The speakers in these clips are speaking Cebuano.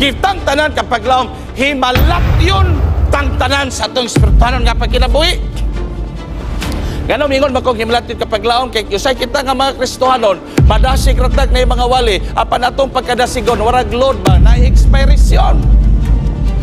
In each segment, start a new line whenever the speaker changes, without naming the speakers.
Kitang tanan kapaglaom, himalatyon tang tanan sa atong espirituhanon nga pagkinabuhi. Ngano mingon man kong himalatyon kapaglaom kay usay kita nga mga Kristohanon, madasig ratag na mga wali, apan atong pagkadasigon warag load ba na expiration.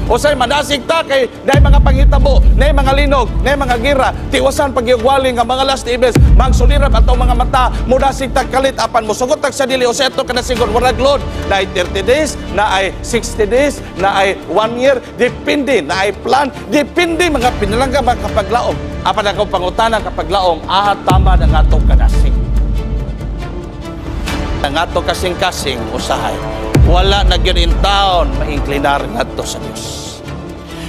Usay madasig ta kay naay mga panghitabo, naay mga linog, naay mga gira, tiwasan pagyugwali nga mga last events, magsulirap atong mga mata, mudasig ta kalit apan mosugot tag sa dili usay ato kadasigon warag load, naay 30 days, naay 60 days, naay 1 year, depende, naay plan, depende mga pinalangga mga kapaglaom. Apan akong pangutana kapaglaom, aha tama na nga atong kadasig. Ang ato kasing-kasing usahay, wala na gyud in town mainklinar ngadto sa Dios.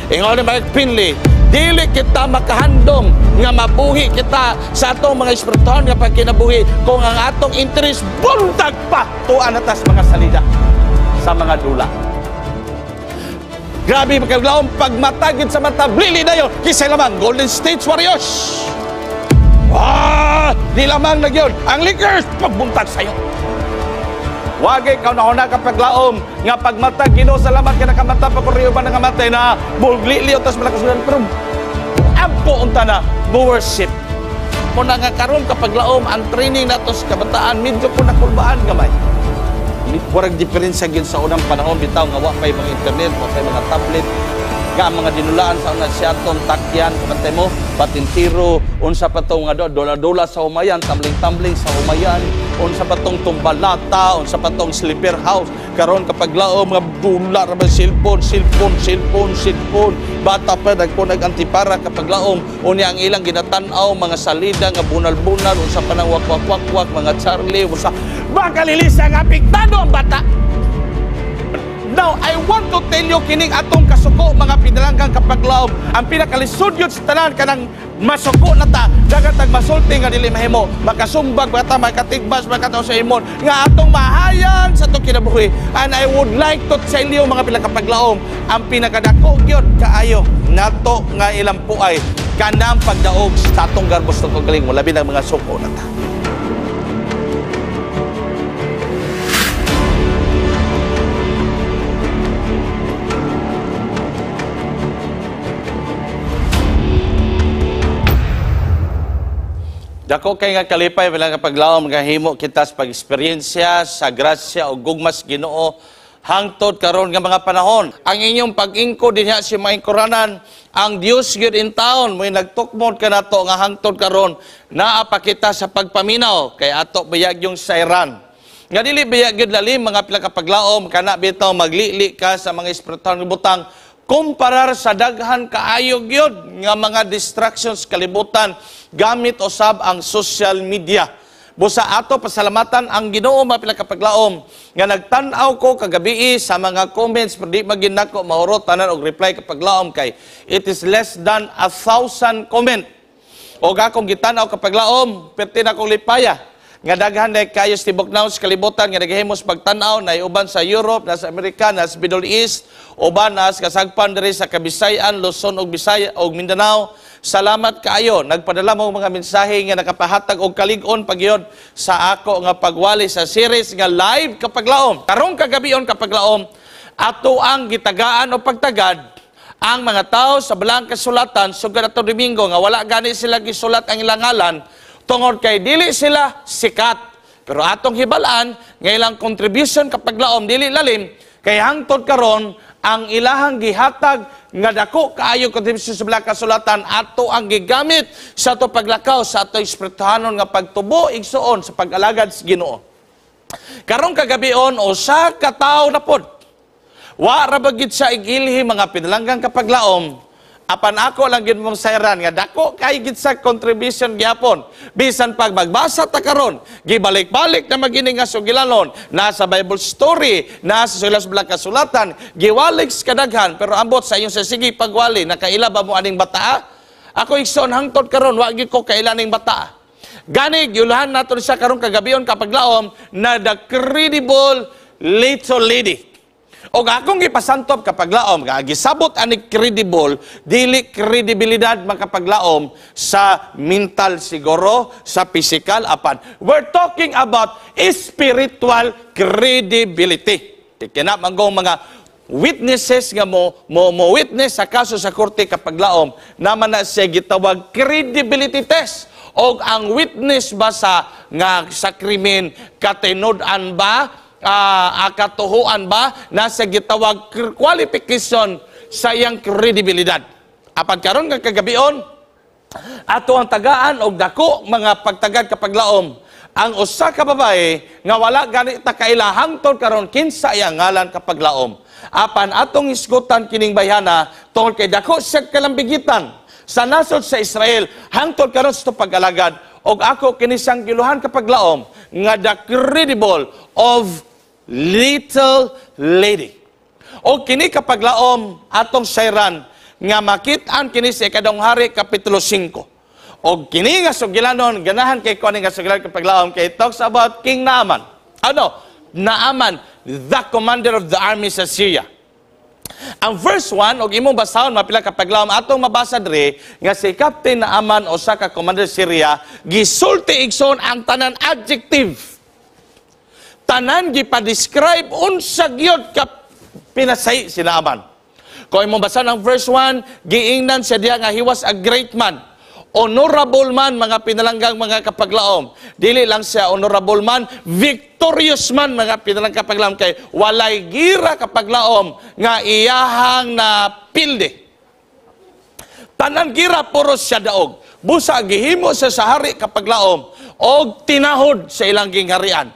Ingon ni Mike Finley, dili kita makahandom nga mabuhi kita sa atong mga espiritual nga pagkinabuhi kung ang atong interest buntag pa tuan atas mga salida sa mga dula. Grabe pagkaglaom pagmatagid sa mata, blili na yun, kisay lamang Golden State Warriors. Ah, di lamang na gyud ang Lakers pagbuntag sayo. Wagay kauna-una kapaglaom nga pagmata Ginoo salamat kay nakamata pa ko riyo ba nga matay na mulglili tas malakasulan pero ampo unta na mo worship. Muna nga karon kapaglaom ang training nato sa kabataan medyo ko nakulbaan gamay. Warag diferensya gyud sa unang panahon bitaw nga wa pay mga internet, wa pay mga tablet, nga ang mga dinulaan sa unang siyatong takyan kumantay mo patintiro unsa pa tong nga dola-dola sa humayan, tumbling-tumbling sa humayan, unsa pa tong tumbalata, unsa pa tong sleeper house. Karon kapag laom nga dula ra ba cellphone, cellphone, cellphone, cellphone. Bata pa nagpo nag-antipara kapag laom unya ang ilang ginatan-aw mga salida nga bunal-bunal unsa pa nang wakwak-wakwak mga Charlie unsa makalilisa nga apektado ang bata. Now, I want to tell you kining atong kasuko mga pinalanggang kapaglaom. Ang pinakalisod yun sa tanan kanang masuko na ta, dagat tag masulti nga dili mahimo, makasumbag bata, makatigbas, makataw sa imon, nga atong mahayag sa atong kinabuhi. And I would like to tell you mga pinakapaglaom, ang pinakadako gyud kaayo nato nga ilang puay kanang pagdaog sa atong garbos ng kagalingon, labi ng mga suko na ta. Dako kay nga kalipay bilang kapaglaom nga himo kita sa pag-eksperyensya sa grasya o gugmas Ginoo hangtod karon nga mga panahon. Ang inyong pag-ingko dinha si maingkoranan ang Dios gyud in town mo'y nagtukmod kanato nga hangtod karon naa pa kita sa pagpaminaw kay ato bayag yung sayran. Nga dili bayag gyud lalim mga pila kapaglaom kana bitaw maglili ka sa mga espiritual nga butang kumparar sa daghan kaayo gyud nga mga distractions kalibutan gamit usab ang social media. Busa ato pasalamatan ang Ginoo mga pila kapaglaom nga nagtan-aw ko kagabii sa mga comments pero di magin nako mahurot tanan og reply kapaglaom kay it is less than 1,000 comment. Og akong gitan-aw kapaglaom perti na akong lipaya nga daghan na kayo sa tibok naon sa kalibutan nga naghihimos pagtan-aw na uban sa Europe, na sa Amerika, na sa Middle East, uban na sa kasagpan diri sa Kabisayan, Luzon ug Bisaya ug Mindanao. Salamat kaayo nagpadala mo mga mensahe nga nakapahatag og kalig-on pagyod sa ako nga pagwali sa series nga live kapaglaom. Karong kagabion kapaglaom ato ang gitagaan o pagtagad ang mga tao sa Balang Kasulatan sugad ato Domingo nga wala gani sila gisulat ang ilang ngalan tungod kay dili sila sikat. Pero atong hibalaan nga ilang contribution kapaglaom dili lalim kay hangtod karon ang ilahang gihatag nga dako kaayo contribution sa Balang Kasulatan ato ang gigamit sa ato paglakaw sa ato espirituhanon nga pagtubo igsuon sa pag-alagad sa Ginoo. Karong kagabion usa ka tawo na pod. Wa ra ba gid siya igilhi mga pinalanggang kapaglaom. Apan ako lang gid mong sayran nga dako kay gid sa contribution gyapon. Bisan pag magbasa ta karon, gibalik-balik na magini nga sugilanon, nasa Bible story, nasa sulat sa Balang Kasulatan, giwalik sa kadaghan pero ambot sa inyong sa sige pagwali nakaila ba mo aning bataa? Ako igsoon hangtod karon wa gyud ko kaila ning bataa. Gani giulahan nato siya karon kagabion kapaglaom na the credible little lady. O akong gipasantop kapaglaom, gisabot ani credible, dili kredibilidad makapaglaom sa mental siguro, sa physical apan. We're talking about spiritual credibility. Kina manggong mga witnesses nga mo witness sa kaso sa korte, kapaglaom, naman na siya gitawag credibility test, og ang witness ba sa nga sa krimen, katinud-an ba, katuhuan ba, nasa gitawag qualification sa iyang kredibilidad. Apan karon nga kagabion, ato ang tagaan og dako mga pagtagad, kapaglaom, ang usa ka babae nga wala gani ta kaila hangtod karon kinsa iyang ngalan, kapaglaom. Apan atong isgutan kining bayhana tungod kay dako siya kalambigitan sa nasod sa Israel hangtod karon sa pag-alagad, og ako kini siyang giluhan, kapaglaom, nga the credible of little lady. Og kini, kapaglaom, atong sayran nga makit-an kini sa Ikaduhang Hari kapitulo 5. Og kini nga sugilanon, ganahan kay ko ani nga sugilan, kapaglaom, kay talks about King Naaman. Ano? Naaman, the commander of the army sa Syria. Ang verse 1, og imong basahon, mapila, kapaglaom, atong mabasa diri nga si Captain Naaman, usa ka commander sa Syria, gisulti, igsoon, ang tanan adjective. Tanan gipa-describe unsa gyud ka pinasay si Naaman. Kung imong basahon ang verse 1, giingnan siya diha nga he was a great man. Honorable man, mga pinalanggang mga kapaglaom. Dili lang siya honorable man, victorious man, mga pinalanggang kapaglaom, kay walay gira, kapaglaom, nga iyahang na pilde. Tanan gira puro siya daog. Busa gihimo siya sa hari, kapaglaom, og tinahod sa ilang gingharian.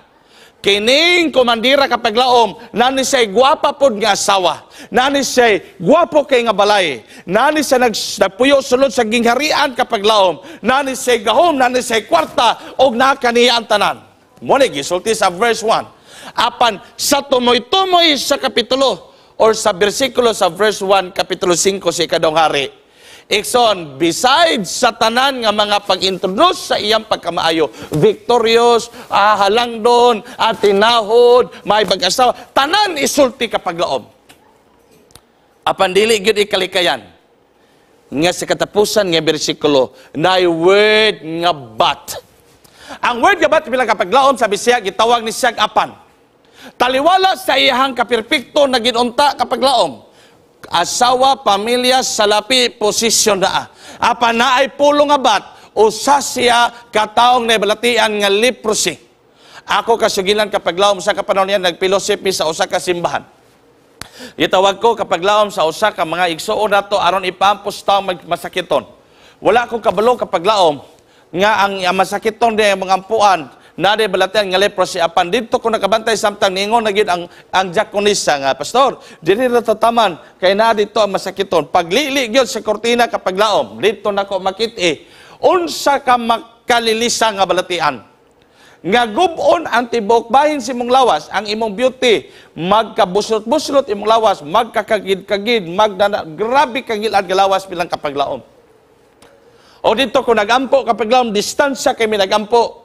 Kining komandira, kapaglaom, nani siya'y gwapa pod nga asawa. Nani siya'y gwapo kay nga balay. Nani siya nagpuyo sulod sa gingharian, kapaglaom. Nani siya'y gahom, nani siya'y kwarta, og nakaniya ang tanan. Mo ni gisulti sa verse 1. Apan sa tumoy-tumoy sa kapitulo or sa bersikulo sa verse 1 kapitulo 5 sa Ikaduhang Hari, igsoon, besides sa tanan nga mga pag-introduce sa iyang pagkamaayo, victorious, halangdon, tinahod, may pag-asawa, tanan isulti, kapaglaom. Apan dili gyud ikalikayan nga sa katapusan nga bersikulo na word nga "but". Ang word nga "but" bilang, kapaglaom, sa Bisaya gitawag ni siyag "apan". Taliwala sa iyahang kaperpekto na ginunta, kapaglaom, asawa, pamilya, salapi, posisyon naa. Apan naay pulong nga "but", usa siya kataong nabalatian nga leprosy. Ako kasugilan, kapaglaom, sa kapanahon niya nagfellowship mi sa usa ka simbahan. Gitawag ko, kapaglaom, sa usa ka mga igsuon nato aron ipampos taong masakiton. Wala ko kabalo, kapaglaom, nga ang masakiton di mga ampuan na di balatian nga leprosy, apan didto ko nakabantay samtang ningon na gyud ang diakonisa nga, "Pastor, diri ra tataman kay naa dito ang masakiton." Paglili gyud sa kortina, kapaglaom, didto nako makit-i unsa ka makalilisa nga balatian nga gubon ang tibok bahin sa imong lawas, ang imong beauty, magkabuslot-buslot imong lawas, magkakagid-kagid, magdana, grabe kagilad nga lawas bilang, kapaglaom. O dito ko nagampo, kapaglaom, distansya kay mi nagampo.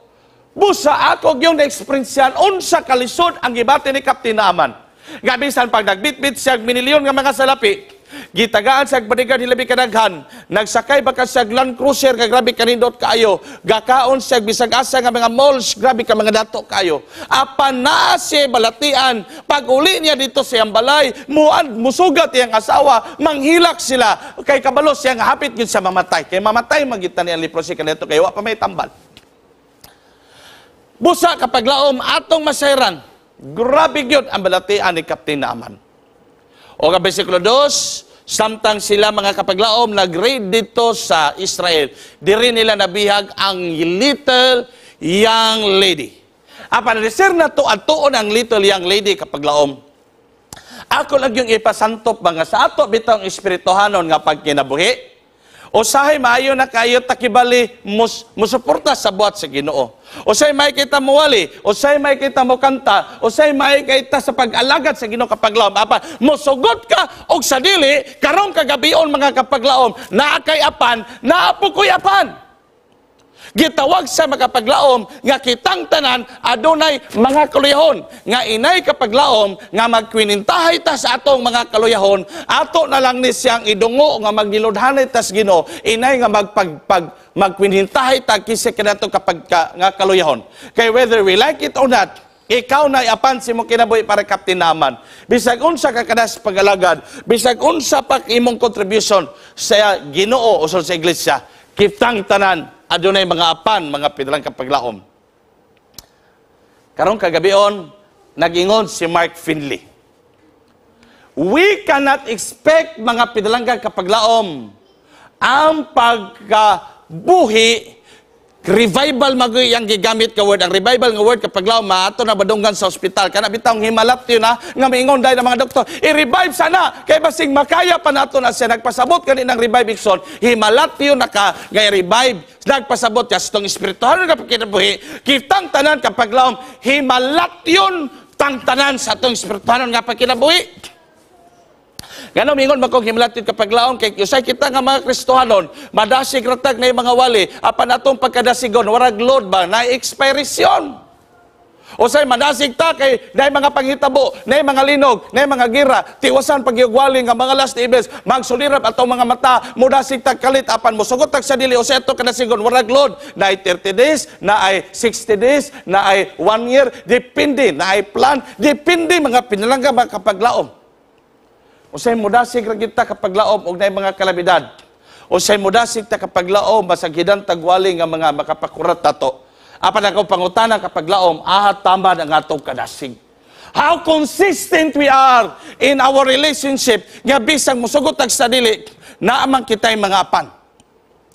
Busa ako yung na-experiensyan unsa kalisod ang gibati ni Captain Naaman. Nga bisan pag nagbitbit siya minilyon nga mga salapi, gitagaan siya bodyguard hilabi kadaghan, nagsakay ba ka siya Land Cruiser nga grabe kanindot kaayo, gakaon siya bisag asa nga mga malls, grabe ka mga dato kaayo. Apan naa siya balatian, pag uli niya dito sa iyang balay, muan musugat iyang asawa, manghilak sila kay kabalo siya nga hapit gyud sa mamatay. Kay mamatay man gyud ni ang leprosy kanito kay wa pa may tambal. Busa, kapaglaom, atong masayran, grabe gyud ang balatian ni Captain Naaman. O ka bersikulo 2, samtang sila, mga kapaglaom, nag-raid dito sa Israel, diri nila nabihag ang little young lady. Apan reser na to atuon ang little young lady, kapaglaom. Ako lang yung ipasantop mga sa ato bitong espirituhanon nga pagkinabuhi. Usahay maayo na kayo takibali musuporta sa buhat sa Ginoo. Usahay may kita muwali, usahay may kita mo kanta, usahay may kita sa pag-alagad sa Ginoo, kapaglaom. Apan musugot ka og sa dili karong kagabion, mga kapaglaom, naa kay apan, naa po ko'y apan. Gitawag sa makapaglaom nga kitang tanan adunay mga kaluyahon nga inay, kapaglaom, nga magkwinintahay ta sa atong mga kaluyahon, ato na lang ni siyang idungo nga magniludhanay tas Ginoo inay nga magpag pag magkwinintahay ta kisa kanato kapag ka, nga kaluyahon, kay whether we like it or not. Ikaw na apan sa imong kinabuhi para Captain Naman. Bisag unsa ka kadas pag-alagad, bisag unsa pa imong contribution sa Ginoo o sa iglesia, kitang tanan adunay mga apan, mga pinalang kapaglaom. Karong kagabion, nag-ingon si Mark Finley. We cannot expect, mga pinalangga kapaglaom, ang pagkabuhi revival magoy ang gigamit ka word. Ang revival nga word, kapaglaom, maato na badunggan sa ospital kana bitawng himalat yun na nga miingon dahil ng mga doktor, i-revive sana kay basing makaya pa nato na siya. Nagpasabot kani ng revive igsoon, himalat yun naka nga i-revive. Nagpasabot ya sa espiritual nga pagkinabuhi. Kitang tanan, kapaglaom, himalat yun tang tanan sa atong espiritual nga pagkinabuhi. Ngano mingon man kong himalatid, kapaglaom? Kay usay kita nga mga Kristohanon madasig ratag na mga wali, apan atong pagkadasigon warag load ba na expiration. Usay madasig ta kay nay mga panghitabo, nay mga linog, nay mga gira, tiwasan pagyugwali nga mga last events, magsulirap atong mga mata, mudasig ta kalit apan mosugot tag sa dili. Usay ato kadasigon warag load, na 30 days, na ay 60 days, na ay 1 year, depende, na ay plan, depende, mga pinalangga, mga kapaglaom. Usay mudasig ra kita, kapaglaom, og nay mga kalamidad. Usay mudasig ta, kapaglaom, masaghidan tagwali nga mga makapakurat tato. Apan ako pangutana, kapaglaom, aha tama ang atong kadasig? How consistent we are in our relationship nga bisag musugot tag sa dili, naamang kita'y mga apan.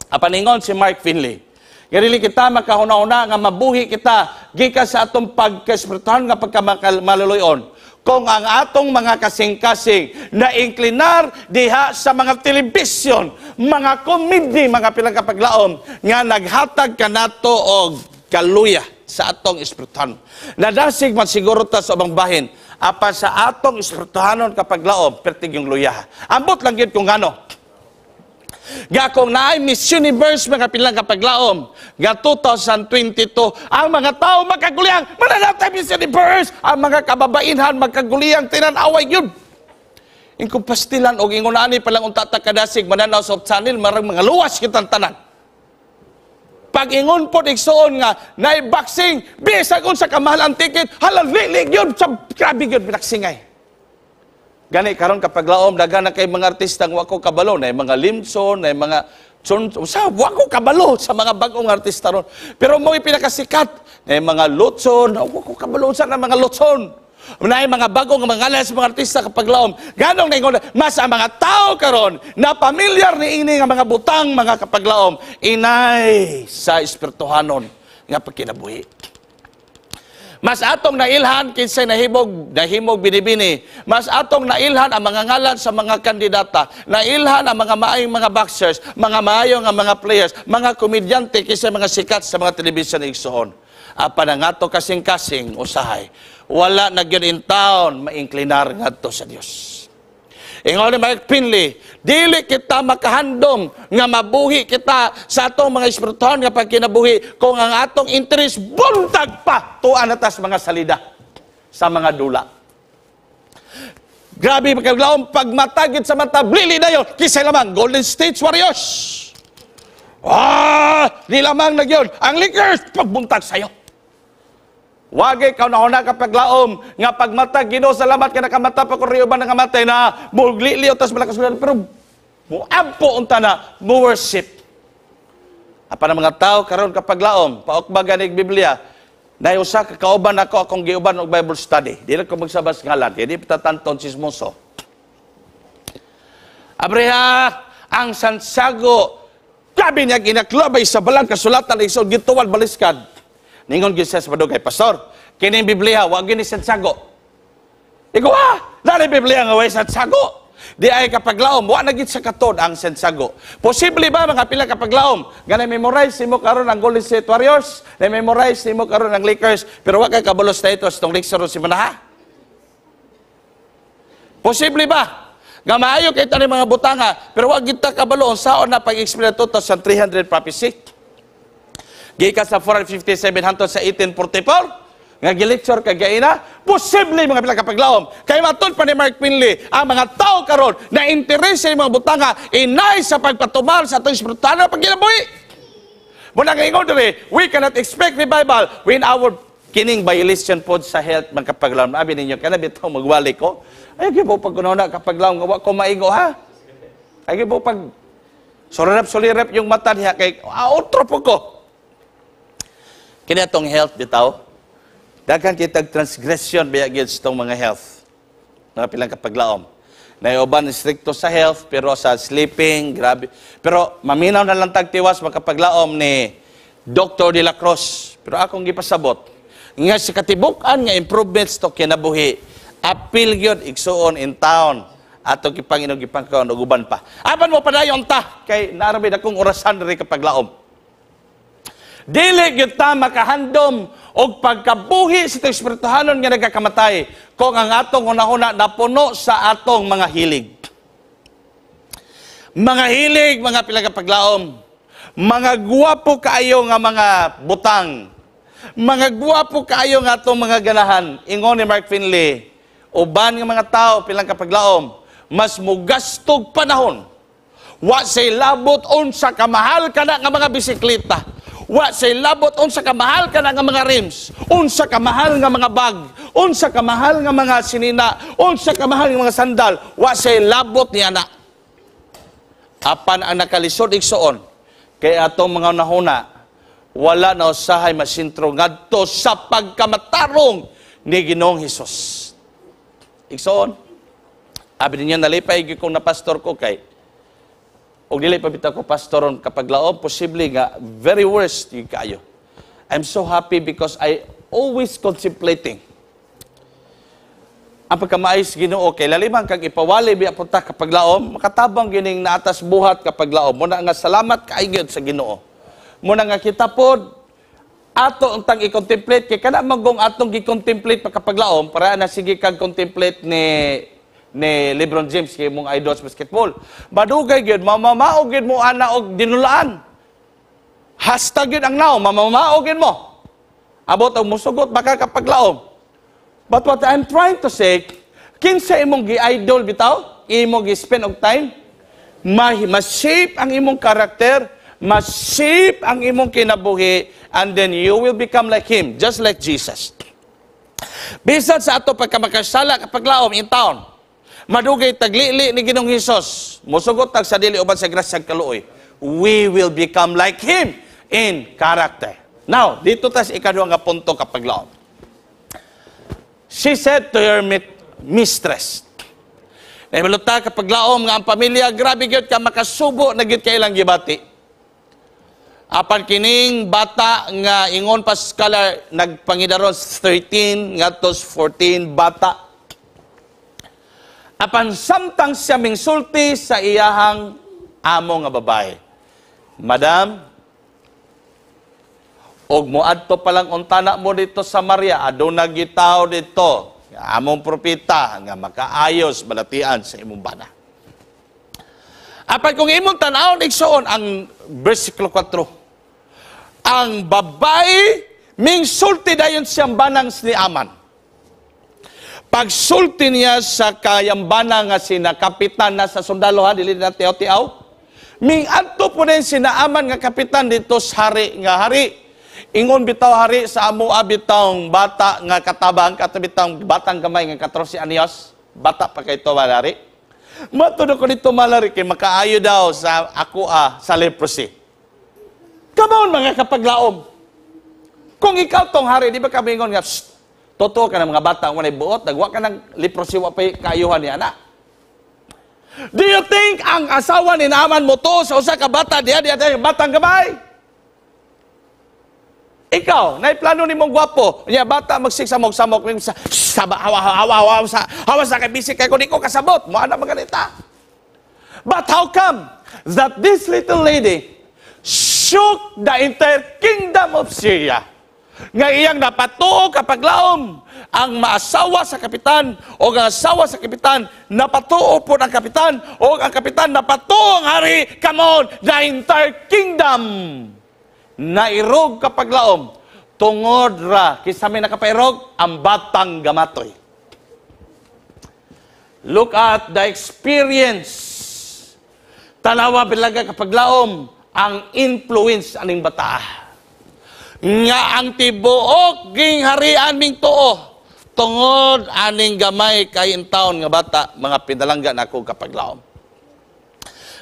Apan ingon si Mark Finley, nga dili kita makahuna-huna nga mabuhi kita gikan sa atong pagkaespirituhan nga pagkamaluluyon kung ang atong mga kasing-kasing na inklinar diha sa mga telebisyon, mga komedi, mga pilang kapaglaom, nga naghatag kanato og kaluya sa atong espirituhan. Nadasig man siguro ta sa ubang bahin, apan sa atong espirituhanon, kapaglaom, pertig yung luya. Ambot lang gyud kung ano. Nga kung naay Miss Universe, mga pilang kapaglaom, nga 2022, ang mga tao magkaguliyang, mananatay Miss Universe, ang mga kababainhan magkaguliyang, tinan-away yun. Ingkong pastilan og ingon ani pa lang unta ta kadasig mananaw sa channel, marang mga luwas kitang tanan. Pag ingon po igsuon nga naay boxing, bisag unsa kamahal ang ticket, halal lilig yun sa grabe yun pinaksingay. Gani karon, kapaglaom, daghan na kay mga artista nga wa ko kabalo, na mga Limson, na mga Chon, sa wa ko kabalo sa mga bagong artista ron. Pero mo pinakasikat na mga Lutson, wa ko kabalo sa na mga Lutson. Na mga bagong mga ngalan sa mga artista, kapaglaom. Ganong naingon, mas ang mga tao karon na pamilyar ni ini nga mga butang, mga kapaglaom, inay sa espirituhanon nga pagkinabuhi. Mas atong nailhan kinsay nahimog nahimog binibini. Mas atong nailhan ang mga ngalan sa mga kandidata, nailhan ang mga maayong mga boxers, mga maayo nga mga players, mga komedyante kinsa mga sikat sa mga television igsoon. Apan ang ato kasing-kasing usahay, wala na gyud in town mainklinar ngadto sa Dios. Ingon ni Mike Finley, dili kita makahandom nga mabuhi kita sa atong mga espirituhan nga pagkinabuhi kung ang atong interest buntag pa tuan na tas mga salida sa mga dula. Grabe pagkaglaom pagmatagid sa mata, blili na yun. Kisay lamang, Golden State Warriors. Ah, di lamang na yun. Ang Lakers, pagbuntag sa'yo. Wagay ka na kapaglaom nga pagmata Ginoo, salamat ka nakamata pa ko rio ba nangamatay na muglili tas malakas pero muampo unta na mo worship. Apan ang mga tao karon, kapaglaom, paukbagan ig Biblia. Nay usa ka kauban ako akong giuban og Bible study. Dili ko magsabas ngalan, kay di patatanton sismoso. Abreha ang Santiago, grabe niya ginaklabay sa balang kasulatan igsoon gituwal baliskad. Ningon gyud siya sa padugay, "Pastor, kini Biblia wa gyud ni Santiago." Ikaw ah, dali Biblia nga way Santiago. Di ay, kapaglaom, wa na gid sa katod ang Santiago. Posible ba, mga pila kapaglaom, nga na-memorize nimo karon ang Golden State Warriors, na-memorize nimo karon ang Lakers, pero wa kay kabalos na ito sa tong lecture si Manaha? Posible ba nga maayo kay ni mga butanga, pero wa gid ta kabalo saon na pag-explain to sa 300 prophecy? Gikan sa 457 hangtod sa 1844 nga gilecture kay gaina, posible, mga pila kapaglaom? Kay matud pa ni Mark Finley, ang mga tao karon na interes sa mga butanga inay sa pagpatuman sa atong espiritual na pagkinabuhi. Muna nga ingon diri, we cannot expect revival when our Kining violation pod sa health, mga kapaglaom. Abi ninyo, kana bitaw magwali ko. Ay, po pag na kapaglaom, wa ko maigo ha. Ay, po pag sulirap sulirap yung mata niya kay otro po ko. Kini atong health bitaw. Daghan kitag transgression biya gyud sa itong mga health. Mga pilang kapaglaom. Naiuban strikto sa health pero sa sleeping grabe. Pero maminaw na lang tagtiwas, makapaglaom, ni Dr. De La Cruz. Pero akong gipasabot nga sa katibuk-an nga improvements to kinabuhi, apil gyud, igsuon, in town ato gipang-inog, gipangkaon ug uban pa. Apan mo padayon ta kay naarami akong orasan diri, kapaglaom. Dili gyud ta makahandom og pagkabuhi sa espirituhanon nga nagakamatay kung ang atong hunahuna napuno sa atong mga hilig. Mga hilig, mga pila paglaom, mga guwapo kaayo nga mga butang, mga guwapo kaayo nga atong mga ganahan. Ingon ni Mark Finley, uban nga mga tao, pilang kapaglaom, mas mugastog panahon. Wa say labot unsa kamahal kana nga mga bisikleta. Wa say labot unsa kamahal kana nga mga rims, unsa kamahal nga mga bag, unsa kamahal nga mga sinina, unsa kamahal nga mga sandal, wa say labot niya na. Apan ang nakalisod, igsuon, kay atong mga nahuna wala na usahay masintro ngadto sa pagkamatarong ni Ginoong Hesus. Igsoon, abi ninyo, nalipay gyud kong na pastor ko kay og dili pa bitaw ko pastoron, kapag laom, posible nga very worst yung kaayo. I'm so happy because I always contemplating ang pagkamaayos Ginoo kay laliman kag ipawali biya punta, kapag laom, makatabang gining naatas buhat, kapag laom. Muna nga salamat kay gyud sa Ginoo. Muna nga kita pod ato untang i-contemplate kay kana magong atong gi-contemplate pa, kapag laom, para na sige kag contemplate ni LeBron James kay mong idol sa basketball. Madugay gyud, mamamaog gyud mo ana og dinulaan. Hashtag gyud ang now, mamamaog gyud mo. Abot og musugot baka, kapaglaom. But what I'm trying to say, kinsa imong gi-idol bitaw, imong gi-spend og time, ma-shape ang imong karakter, ma-shape ang imong kinabuhi, and then you will become like him, just like Jesus. Bisan sa ato pagkamakasala, kapaglaom, in town, madugay taglili ni Ginoong Hesus, musugot tag sa dili uban sa grasya kaluoy, we will become like him in character. Now, dito tas ikaduha nga punto, kapaglaom. She said to her mistress, Nahibalo ta, kapaglaom, nga ang pamilya, grabe gyud ka makasubo na gyud kay ilang gibati. Apan kining bata nga ingon pa scholar nagpangidaron 13 ngadto 14, bata. Apan samtang siya mingsulti sa iyahang amo nga babae, "Madam, og moadto pa lang untana mo dito sa Maria, aduna gitaw dito, among propeta nga makaayos balatian sa imong bana." Apan kung imong tan-awon, igsuon, ang versikulo 4, ang babae mingsulti dayon siyang banang ni Aman. Pagsulti niya sa kayambana nga sina kapitan na sa sundalo ha, dili na tiaw-tiaw. Ming adto po din si Naaman nga kapitan dito sa hari nga hari. Ingon bitaw hari sa amo bitawng bata nga katabang kato bitawng batang gamay nga 14 anyos, bata pa kay to malari. Matud ko dito malari kay makaayo daw sa ako sa leprosy. Come on, mga kapaglaom. Kung ikaw tong hari, di ba kami ingon nga, "Shh, totoo ka ng mga bata, walay buot, nagwa ka ng leprosy, wa pa'y kaayuhan niya na." Do you think ang asawa ni Naaman mo to sa usa ka bata, diya, diya, diya, batang gamay? Ikaw, naiplano ni mong gwapo, niya bata magsigsamok-samok, sa saba, hawa, hawa, hawa, sa, hawa sa kay bisik kay ko kasabot, mo ana maganita. But how come that this little lady shook the entire kingdom of Syria? Nga iyang napatuo, kapaglaom, ang maasawa sa kapitan o ang asawa sa kapitan napatuo po ang kapitan o ang kapitan napatuo ang hari. Come on, the entire kingdom nairog, kapaglaom, tungod ra kinsa may nakapairog, ang batang gamatoy. Look at the experience. Tanawa bilaga, kapaglaom, ang influence aning bata. Nga ang tibuok gingharian ming tuo tungod aning gamay kay taon nga bata, mga pinalangga nako kapaglaom.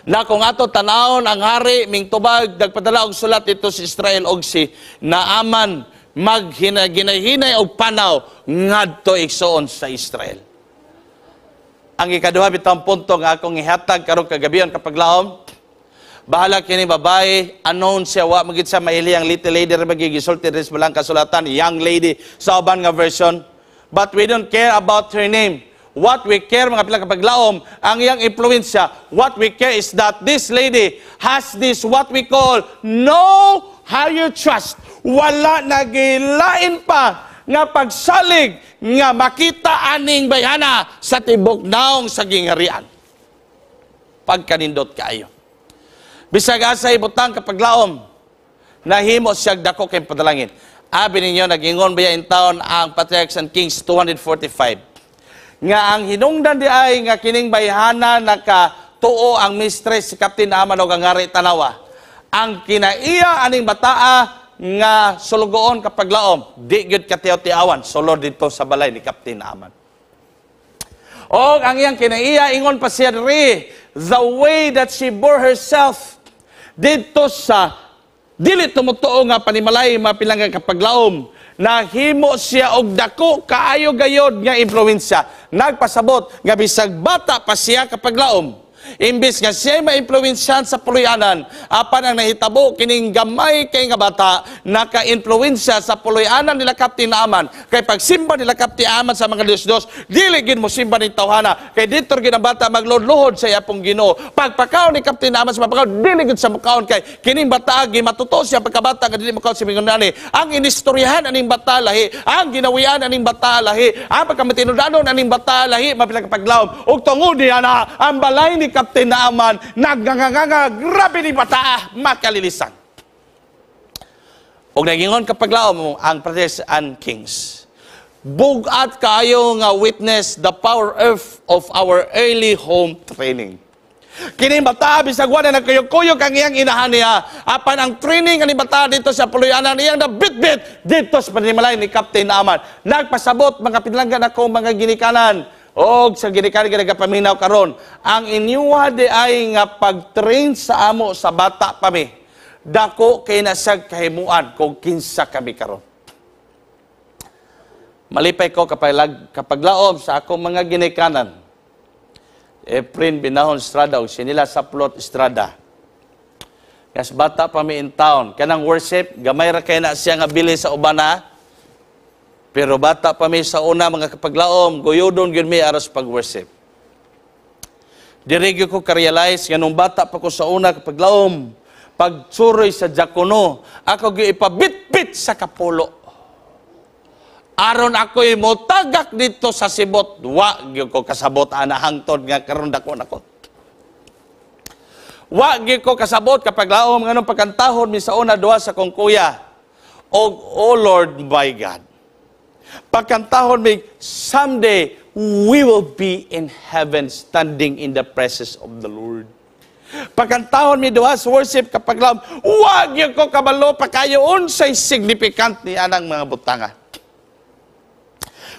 Na kung ato tanawon ang hari ming tubag, nagpadala og sulat dito si Israel og si Naaman maghinaginay og panaw ngadto, igsoon, sa Israel. Ang ikaduha bitang punto nga akong ihatag karong kagabion, kapaglaom, bahala kini babae, unknown siya, wa magid siya maili ang little lady ra magigisulti diri sa balang kasulatan, young lady sa uban nga version. But we don't care about her name. What we care, mga pila kapaglaom, ang iyang impluensya. What we care is that this lady has this what we call no higher trust. Wala nagilain pa nga pagsalig nga makita aning bayhana sa tibok naong sa gingharian. Pagkanindot kaayo. Bisag asa ibutang, kapaglaom, nahimo siya dako kay padalangin. Abi ninyo, nagingon baya in town ang Patriarchs and Kings 245 nga ang hinungdan di ay nga kining bayhana nakatuo ang mistress si Captain Naaman og ang hari tanawa. Ang kinaiya aning bataa nga sulugoon, kapaglaom, di gyud katiyaw-tiawan sulod dito sa balay ni Captain Naaman. Og ang iyang kinaiya, ingon pa siya diri, the way that she bore herself dito sa dili tumutuo nga panimalay, mapilang nga kapaglaom, nahimo siya og dako kaayo gayod nga impluwensya. Nagpasabot nga bisag bata pa siya, kapaglaom, imbis nga siya maimpluwensyahan sa puloy-anan, apan ang nahitabo, kining gamay kay nga bata naka-impluwensya sa puloy-anan nila Captain Naaman. Kay pagsimba nila Captain Naaman sa mga Diyos-Diyos, dili gid mo simba ning tawhana. Kay dito gid ang bata magluhod sa iyapong Ginoo. Pagpakaon ni Captain Naaman sa mapakaon, dili gid sa mukaon kay kining bata gimatuto siya pagkabata nga dili mukaon si mingon ani. Ang inistoryahan aning bata lahi, ang ginawian aning bata lahi, ang pagkamatinudanon aning bata lahi, mapila kapaglaom. Ug tungod niya na ang balay ni Captain Naaman nagnganganga, grabe ni bata makalilisan. Og nagingon, kapaglaom, ang Patriarchs and Kings, bugat kaayo nga witness the power of our early home training. Kini bata, bisag wala nagkuyog-kuyog ang iyang inahan niya, apan ang training ani bata dito sa puloy-anan iyang nabitbit dito sa panimalay ni Captain Naaman. Nagpasabot, mga pinalangga nako mga ginikanan og sa ginikanan nga nagapaminaw karon, ang inyuha di ay nga pag-train sa amo sa bata pa mi, dako kay nasag kahimuan kung kinsa kami karon. Malipay ko kapaglaom sa akong mga ginikanan. Efren Binahon Estrada o sinila sa Plot Estrada. Kas bata pa mi in town, kanang worship, gamay ra kay na siya nga bili sa ubana. Pero bata pa mi sa una, mga kapaglaom, guyodon gyud mi aros pag-worship. Diri gyud ko ka-realize nga nung bata pa ko sa una, kapaglaom, pagsuroy sa diakono, ako gyud ipabitbit sa kapulo. Aron ako'y motagak dito sa sibot, wa gyud ko kasabot ana hangtod nga karon dako nako. Wa gyud ko kasabot, kapaglaom, nganong pagkantahon mi sa una duha sa kong kuya. Og "Oh Lord my God." Pagkantahon mi, "Someday we will be in heaven standing in the presence of the Lord." Pagkantahon mi duha sa worship, kapaglaom, wa gyud ko kabalo pa kayo unsay significant ni anang mga butanga.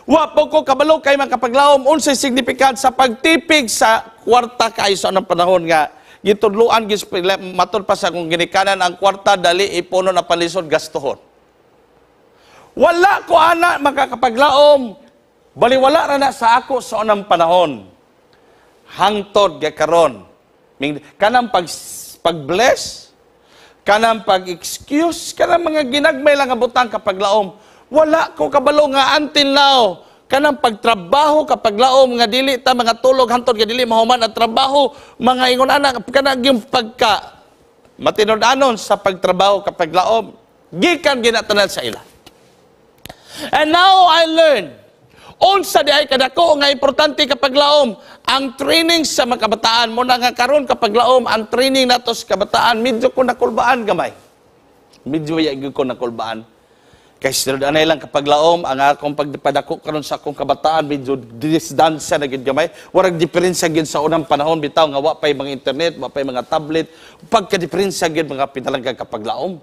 Wa po ko kabalo kay mga kapaglaom unsay significant sa pagtipig sa kwarta kaayo sa anang panahon nga gitudloan gis matud pa sa akong ginikanan ang kwarta dali ipuno na palisod gastuhon. Wala ko ana, makakapaglaom. Baliwala ra na sa ako sa unang panahon. Hangtod ga karon. Kanang pag-bless, kanang pag-excuse, kanang mga ginagmay lang nga butang, kapaglaom. Wala ko kabalo nga until now, kanang pagtrabaho, kapaglaom, nga dili ta mga tulog hantod nga dili mahuman ang trabaho, mga ingon ana, kanang yung pagka matinud-anon sa pagtrabaho, kapaglaom, gikan ginatanan sa ila. And now I learn unsa di ay kadako nga importante, kapaglaom, ang training sa mga kabataan mo na nga karon, kapaglaom, ang training nato sa kabataan medyo ko nakulbaan gamay. Medyo ya ko nakulbaan. Kay sinod anay lang, kapaglaom, ang akong pagpadako karon sa akong kabataan medyo distansya na gid gamay. Warag diferensya gid sa unang panahon bitaw nga wa pay mga internet, wa pay mga tablet. Pagka-diferensya gid, mga pinalangga kapaglaom.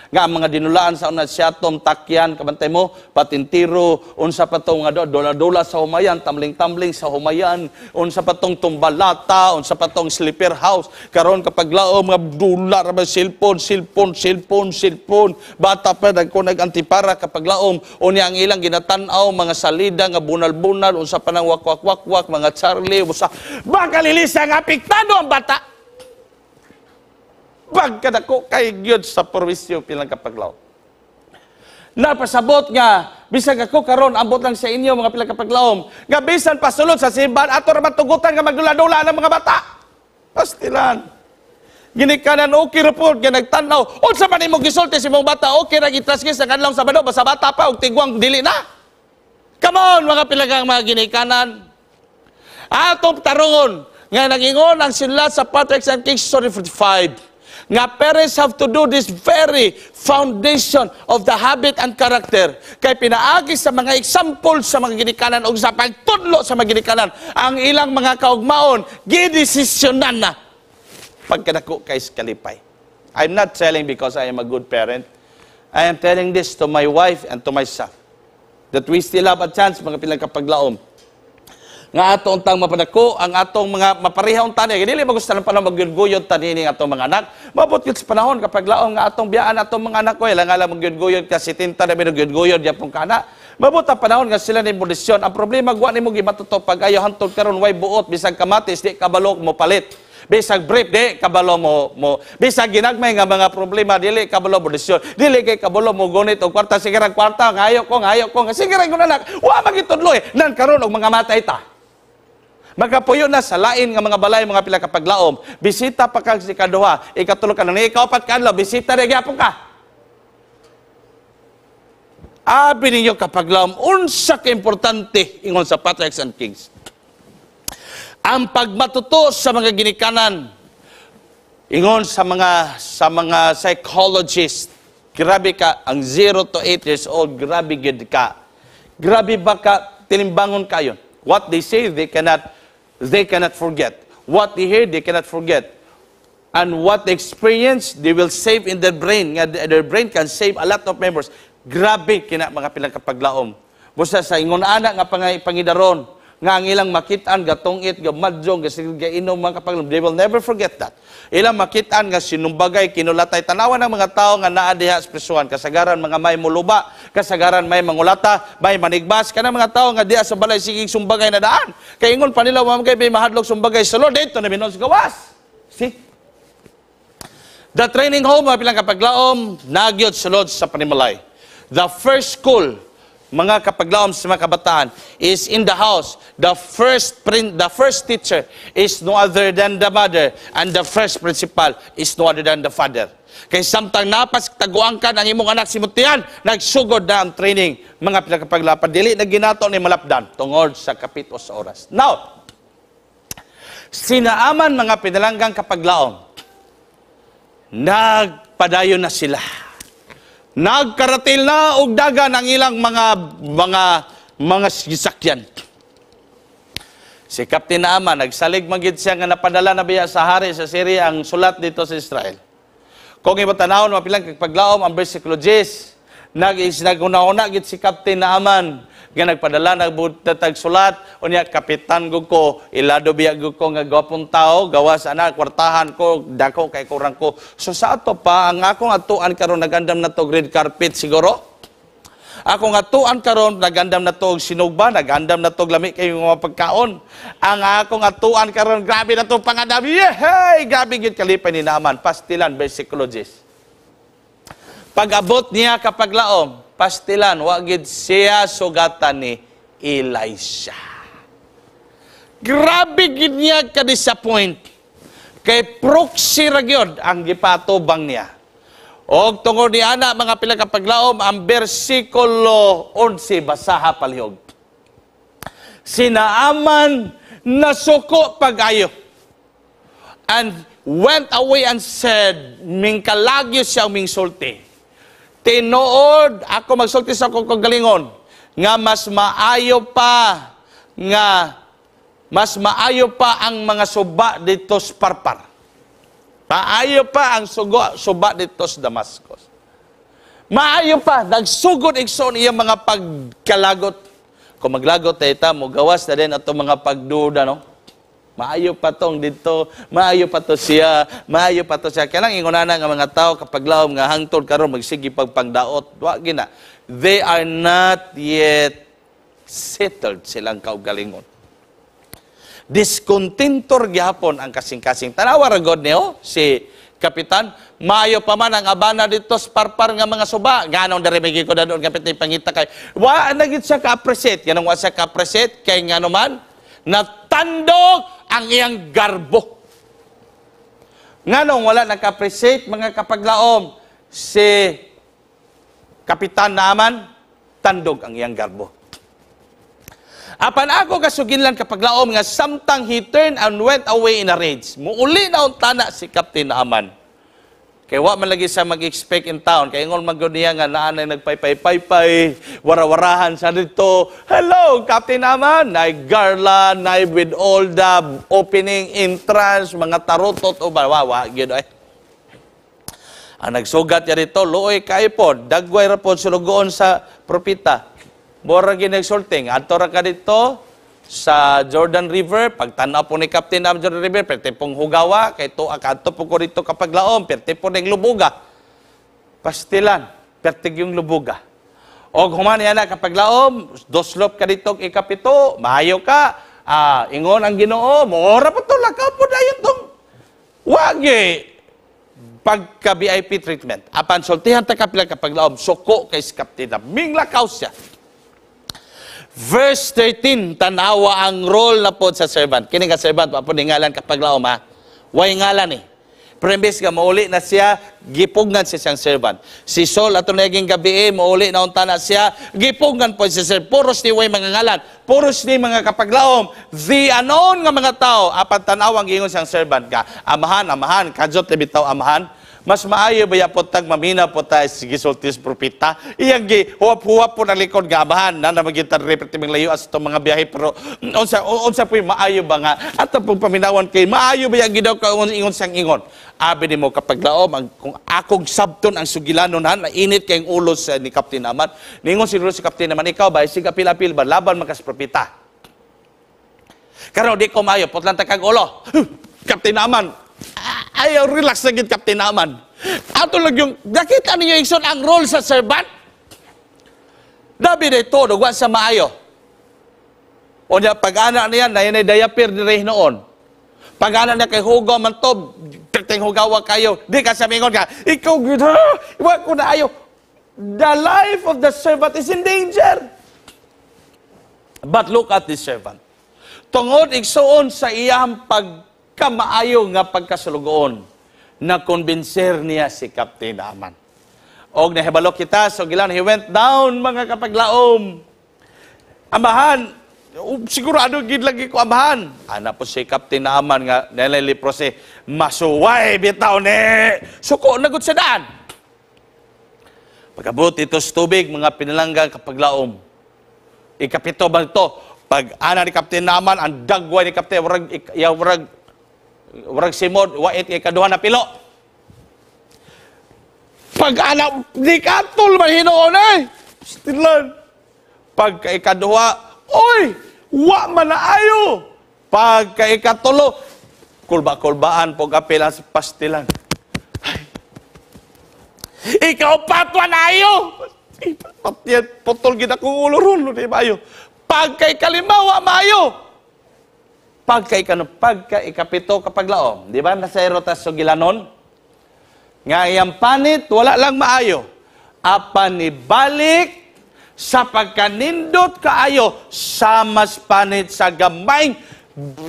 Nga ang mga dinulaan sa una siatom, takyan, kabantay mo, patintiro, unsa pa tong nga dula-dula sa humayan, tambling-tambling sa humayan, unsa pa tong tumbalata, unsa pa tong sleeper house. Karon kapag lao, mga dula ra ba, cellphone, cellphone, cellphone, cellphone. Bata pa nagko nag-antipara kapag laom, unya ang ilang ginatan-aw mga salida nga bunal-bunal, unsa pa nang wakwak-wakwak, mga Charlie, usa bakalilisa nga apektado ang bata. Pagkadako kay gyud sa perwisyo pilang kapaglaw. Napasabot nga bisag ako karon, ambot lang sa inyo, mga pilang kapaglaom, nga bisan pasulod sa simbahan, ato ra matugutan nga magdula-dula ng mga bata. Pastilan. Ginikanan, okay ra pod nga nagtan-aw. Unsa man imong gisulti sa imong bata, okay ra gitraskis ang adlaw Sabado, basta bata pa og tigwang dili na. Come on, mga pilagang mga ginikanan. Atong tarungon nga nagingon ang sila sa Patriarchs and Kings story 45 nga parents have to do this very foundation of the habit and character kay pinaagi sa mga example sa mga ginikanan o sa pagtudlo sa mga ginikanan, ang ilang mga kaugmaon gidesisyonan na pagkadako kay kalipay. I'm not telling because I am a good parent. I am telling this to my wife and to myself that we still have a chance, mga pilang kapaglaom, nga ato untang mapadako ang atong mga mapareha unta ni. Dili magusto ng panahon magyud-guyod ta niini atong mga anak. Mabot gyud sa panahon kapag laong nga atong biyaan atong mga anak ko ilang alam magyud-guyod ka 70 na magyud-guyod yapon kana. Mabot ang panahon nga sila ni desisyon. Ang problema, wa nimo gimatuto pag ayo. Hantod karon way buot, bisag kamatis di kabalo mo palit, bisag brief di kabalo mo mo bisag ginagmay nga mga problema, dili kabalo mo desisyon, dili kay kabalo mo gunit og kwarta. Sige ra kwarta, ngayo ko, ngayo ko, sige ra ko anak, wa magitudlo eh nan karon og mga matay ta. Makapuyo na sa lain nga mga balay, mga pila kapaglaom. Bisita pa kag si kaduha, ikatulo ka na, ikaupat ka adlaw, bisita ra gyapon ka. Abi ninyo kapaglaom, unsa ka importante ingon sa Patriarchs and Kings ang pagmatuto sa mga ginikanan. Ingon sa mga psychologist, grabe ka ang 0 to 8 years old, grabe gid ka. Grabe ba ka tinimbangon kayo? What they say, they cannot forget. What they hear, they cannot forget. And what they experience, they will save in their brain. Nga their brain can save a lot of memories. Grabe kina, mga pilang kapaglaom. Busa sa ingon ana nga pangidaron, nga ang ilang makitaan gatungit, gamadjong, gasig gainom, mga kapaglaom, they will never forget that. Ilang makitaan nga sinumbagay, kinulatay, tanawan ng mga tao nga naa diha sa prisuhan, kasagaran mga may muluba, kasagaran may mangulata, may manigbas, kanang mga tao nga diha sa balay sigig sumbagay na daan. Kay ingon pa nila, mamagay may mahadlok sumbagay sa Lord, dito na minon sa gawas. See? The training home, mga pilang kapaglaom, nagyod sulod sa panimalay. The first school, mga kapaglaom, sa mga kabataan is in the house. The first teacher is no other than the mother and the first principal is no other than the father. Kay samtang napas taguang ka ng imong anak simutian, nagsugod na ang training, mga pinakapaglapan. Dili na ginato ni malapdan tungod sa kapit o sa oras. Now, sinaaman, mga pinalanggang kapaglaom, nagpadayon na sila. Nagkaratil na og dagan ang ilang mga sasakyan. Si Captain Naaman, nagsalig man gid siya nga napadala na biya sa hari sa Syria ang sulat dito sa Israel. Kung imo tanawon, mapilang paglaom, ang versikulo 10, nag-una-una gid si Captain Naaman nga nagpadala nagbutatag sulat. Unya kapitan gud ko, ilado biya gud ko nga gwapong tao, gawas ana kwartahan ko, dako kay kurang ko. So sa ato pa, ang akong atuan karon nagandam na to red carpet siguro. Ako nga tuan karon nagandam na to og sinugba, nagandam na to lami kay mga pagkaon. Ang akong atuan karon grabe na to pangandam. Yehey! Grabe gyud kalipay ni Naaman. Pastilan, versikulo 10. Pag-abot niya kapag laom, pastilan, wa gid siya sugatan ni Elisha. Grabe gid niya ka-disappoint. Kay proxy ra gyud ang gipatubang niya. Og tungod ni ana, mga pila kapaglaom, ang bersikulo 11, basaha palihog. Sinaaman nasuko pag-ayo. And went away and said, mingkalagyo siya mingsulti. Tinuod, ako magsulti sa akong kagalingon, nga mas maayo pa ang mga suba dito sa Parpar. Maayo pa ang suba dito sa Damascus. Maayo pa, nagsugod, igsoon, iyang mga pagkalagot. Kung maglagot tayo ta, mo gawas na din atong mga pagduda, no? Maayo pa tong dito, maayo pa to siya, maayo pa to siya. Kaya lang ingon ana nga mga tao, kapaglaom, nga hangtod karon magsige pagpangdaot, wa gina. They are not yet settled silang kaugalingon. Discontentor gihapon ang kasing-kasing. Tanawa ra god niyo si kapitan, maayo pa man ang abana dito sa parpar nga mga suba. Nganong diri may ko doon kapit pangita kay wa na gid siya ka-appreciate. Ganong wa siya ka-appreciate kay ngano man natandog ang iyang garbo. Nganong wala naka-appreciate, mga kapaglaom, si Kapitan Naaman? Tandog ang iyang garbo. Apan ako kasuginlan, kapaglaom, nga samtang he turned and went away in a rage. Muuli na tana si Captain Naaman. Kay wa man lagi siya mag-expect in town. Kay ingon man gud niya nga naa na nagpaypay-paypay, wara-warahan sa dito. Hello, Captain Naaman! Nay garland, nay with all the opening entrance, mga tarutot o ba, wa, wa, gyud ay. Ang nagsugat niya dito, luoy kayo po, dagway ra po sulugoon sa propeta. Mora gyud nagsulting, adto ra ka dito sa Jordan River, pagtanaw po ni Captain ang Jordan River, perte pong hugawa, kay to kadto po ko dito kapaglaom, perte po ning lubuga. Pastilan, perte yung lubuga. Og human niya na, kapaglaom, doslop ka dito ikapito, maayo ka, ingon ang Ginoo, mora po to, lakaw po dayon tong wagi pagka VIP treatment. Apan sultihan ta kapila, kapaglaom, suko kay si Captain, minglakaw siya. Verse 13, tanawa ang role na po sa servant. Kini nga servant, wa po ni ngalan, kapaglaom ha. Way ngalan eh. Pero imbes nga mauli na siya, gipugnan siya siyang servant. Si Saul, ato naging gabi eh, mauli na unta na siya, gipugnan po siya sir. Puros ni way mga ngalan, puros ni mga kapaglaom, the unknown nga mga tao, apan tanaw ang gingon siyang servant ka. Amahan, amahan, kajot bitaw amahan. Mas maayo ba po tag mamina po tayo sige gisultis propeta. Iyang gi huwap-huwap po na likod nga amahan na namagitan repeti ming layo as itong mga biyahe, pero unsa unsa po maayo ba nga ato pong paminawan kay maayo ba yang gidaw ka ingon siyang ingon. Abi nimo, kapaglaom, ang kung akong sabton ang sugilanon han, init kay ulo sa ni Captain Aman. Ningon siguro si Captain Aman, ikaw ba sige apil-apil ba laban man kas propeta. Karon di ko maayo, putlan ta kag ulo. Captain Aman, ayaw relax na gid Captain Aman. Ato lang yung, nakita ninyo, igsoon, ang role sa servant? Dabi na ito, wa sa maayo. O niya, pag-ana niya, na yan ay diaper ni noon. Pag-ana niya kay hugaw man to, perting hugawa kayo. Di ka sa mingon ka, ikaw, gud, ha? Wa ko na ayo. The life of the servant is in danger. But look at this servant. Tungod, igsoon, sa iyang pagkamaayo nga pagkasulugoon, na kumbinser niya si Captain Aman. Og nahibalo kita, so gilan, he went down, mga kapaglaom. Amahan, sigurado gid lagi ko amahan. Ana po si Captain Naaman nga nalay leprosy, masuway bitaw ni. Suko na gud sa daan. Pagabot ito sa tubig, mga pinalanggang, kapaglaom. Ikapito ba ito? Pag ana ni Captain Naaman, ang dagway ni Captain, warag, ya, warag, warag simod, wait, ikaduha na pilo. Pag ana, di katol man hinuon eh. Stilan. Pagka ikaduha, oy, wa man na ayo. Pagka ikatulo, kulba-kulbaan po kapila sa pastilan. Ay. Ikaw patwa na ayo. Patyan, putol gid akong ulo ron, di ba ayo? Pagka ikalima, wa maayo. Pagka ikano, pagka ikapito, kapaglaom, di ba nasa erotas sugilanon? Nga iyang panit, wala lang maayo. Apan nibalik sa pagkanindot kaayo sa mas panit sa gamay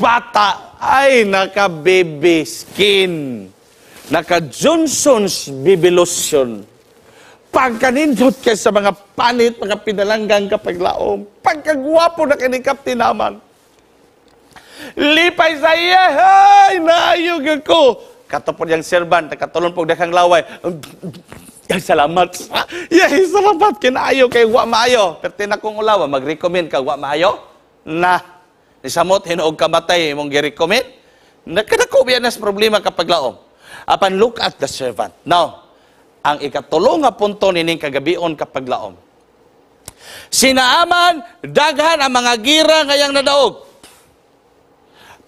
bata ay naka baby skin. Naka Johnson's Baby Lotion. Pagkanindot kay sa mga panit, mga pinalanggang, kapaglaom. Pagkagwapo na kini Captain Naman. Lipay sa iya, ay, naayog ako. Katupod yung servant, nakatulon po daghang laway. Ay, salamat. Yay, salamat. Kinaayo kay wa maayo. Pero na kong ulawa, mag-recommend ka, wa maayo? Na. Nisamot, hinuog kamatay, imong gi-recommend. Nakadako biya nas problema, kapaglaom. Apan look at the servant. Now, Ang ikatulo nga punto nining kagabion, kapaglaom. Si Naaman, daghan ang mga gira ngayang nadaog.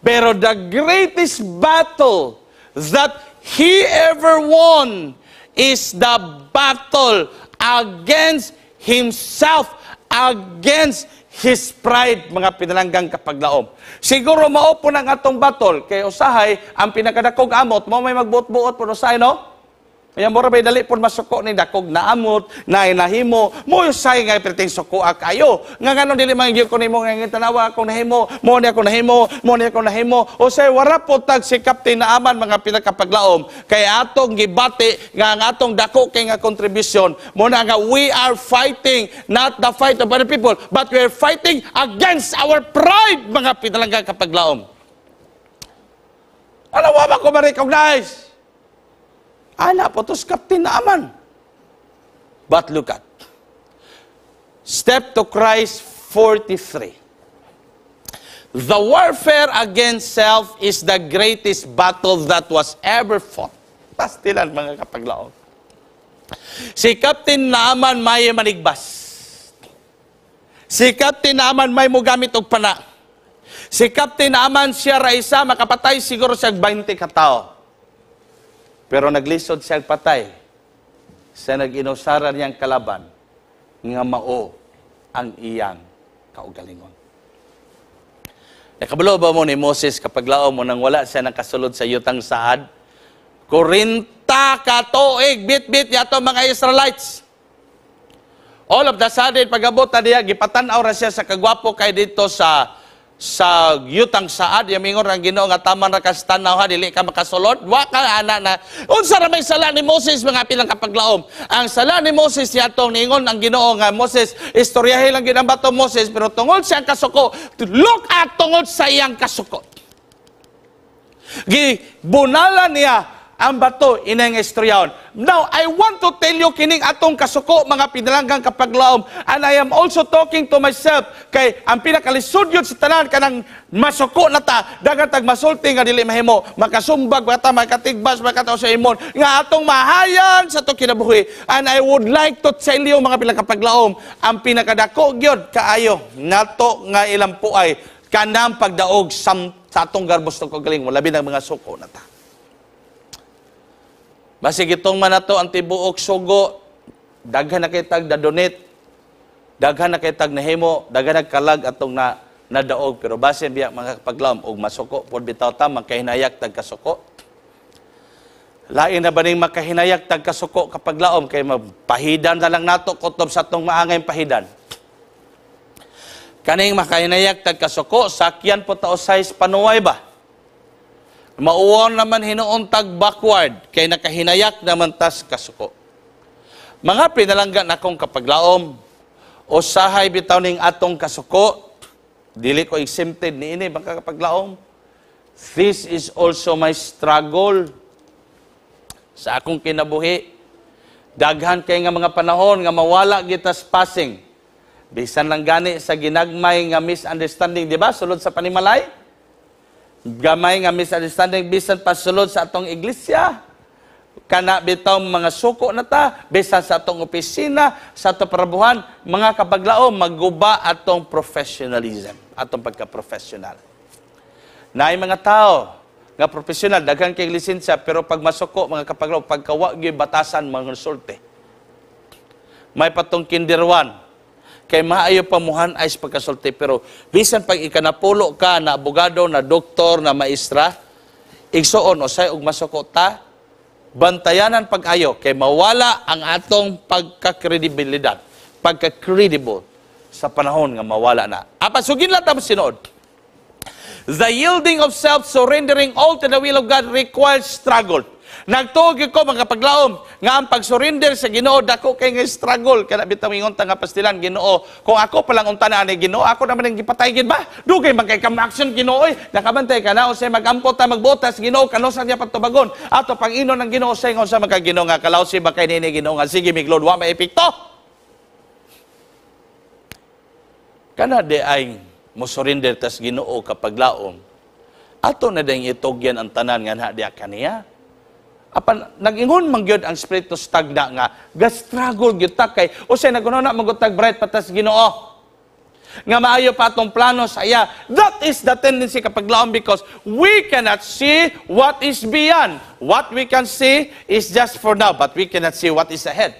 Pero the greatest battle that he ever won is the battle against himself, against his pride, mga pinalanggang kapaglaom. Siguro mao po ng atong battle, kay usahay, ang pinakadakog amot, mo may magbuot-buot po usahay, no? Kaya mura bay dali pud masuko ni dakog na amot, na nahimo, mo usahay nga perting suko kayo. Nga nganong dili man gyud ko nimo nga tanawa akong nahimo, mo ni ako nahimo, mo ni ako nahimo. Usay wara po tag si Captain Naaman, mga pinakapaglaom, kay atong gibati nga ang atong dako kay nga contribution mo na nga we are fighting not the fight of other people, but we are fighting against our pride, mga pinalanggang kapaglaom. Ano wa ba ko ma-recognize? Ana po to si Captain Naaman. But look at Step to Christ 43. The warfare against self is the greatest battle that was ever fought. Pastilan, mga kapaglaom. Si Captain Naaman may manigbas. Si Captain Naaman may mugamit og pana. Si Captain Naaman, siya ra isa makapatay siguro siya 20 katao. Pero naglisod siya patay sa nag-inusaran niyang kalaban nga mao ang iyang kaugalingon. Nakabalo ba mo ni Moses, kapaglaom mo, nang wala siya nakasulod sa yutang saad? 40 ka tuig bit-bit yato mga Israelites. All of the sudden, pagabot na diya, gipatan-aw ra siya sa kagwapo kay dito sa yutang saad. Yamingon ang Ginoo nga taman ra kas tan-aw ha, dili ka makasulod, wa ka ana na. Unsa ra may sala ni Moses, mga pilang kapaglaom? Ang sala ni Moses yatong niingon ang Ginoo nga, "Moses, istoryahe lang gid ang bato, Moses." Pero tungod sa iyang kasuko, look at, tungod sa iyang kasuko, gibunalan niya ang bato inang istoryaon. Now, I want to tell you kining atong kasuko, mga pinalanggang kapaglaom, and I am also talking to myself, kay ang pinakalisod yun sa tanan kanang masuko na ta, dagan tag masulti nga dili mahimo, makasumbag ba ta, makatigbas, makatao sa imon, nga atong mahayan sa atong kinabuhi. And I would like to tell you, mga pilang kapaglaom, ang pinakadako gyud kaayo nato nga ilampuay kanang pagdaog sa atong garbos ng kagalingon, labi ng mga suko na ta. Basig itong man nato ang tibuok sugo, daghan na kay tag na-donate, daghan na kay tag nahimo, daghan na kalag atong na nadaog, pero basin biya, mga kapaglaom, og masuko pod bitaw ta, makahinayag tag kasuko. Lain na ba ning makahinayag tag kasuko, kapaglaom, kay mapahidan na lang nato kutob sa atong maangay pahidan. Kaning makahinayag tag kasuko, sakyan po ta size panuway ba? Mauwaw naman hinuon tag backward, kay nakahinayak naman tas kasuko. Mga pinalangga nakong kapaglaom, usahay bitaw ning atong kasuko, dili ko exempted ni ini, mga kapaglaom. This is also my struggle sa akong kinabuhi. Daghan kay nga mga panahon nga mawala gitas passing. Bisan lang gani sa ginagmay nga misunderstanding, di ba? Sulod sa panimalay. Gamay nga misunderstanding, bisan pa sulod sa atong iglesia, kana bitaw mga suko na ta, bisan sa atong opisina, sa atong parabuhan, mga kapaglaom, magguba atong professionalism, atong pagka-professional. Naay mga tao nga professional, daghan kay lisensya, pero pag masuko, mga kapaglaom, pagkawa gyud batasan mga sulti. May patong kinderwan, kay maayo pamuhan ay sa pagkasulti, pero bisan pag ikanapulo ka na abogado, na doktor, na maestra, igsuon usay og masuko ta, bantayanan pag-ayo kay mawala ang atong pagka-kredibilidad, pagka-credible sa panahon nga mawala na. Apan sugin lang ta sinuod. The yielding of self, surrendering all to the will of God requires struggle. Nagtuo ko, mga paglaom, nga ang pag-surrender sa Ginoo dako kay nga struggle. Kana bitaw ingon ta nga pastilan, "Ginoo, kung ako pa lang unta na ani, Ginoo, ako naman ang gipatay gid ba? Dugay man kay kam action, Ginoo oy." Nakabantay ka na usay magampo ta magbotas, "Ginoo, kanusa niya pagtubagon?" Ato pang-inon ng Ginoo sa ingon sa mga Ginoo nga kalawsi ba kay nini, Ginoo, nga sige miglod wa may epekto. Kana di ay mo surrender tas Ginoo, kapaglaom. Ato na ding itugyan ang tanan nga na diya kaniya. Apan nag-ingon man gyud ang Espiritu sa tagna nga ga-struggle gyud ta kay usay naghuna man gud tag bright pa ta sa Ginoo nga maayo pa atong plano sa iya. That is the tendency kapag laom because we cannot see what is beyond. What we can see is just for now, but we cannot see what is ahead.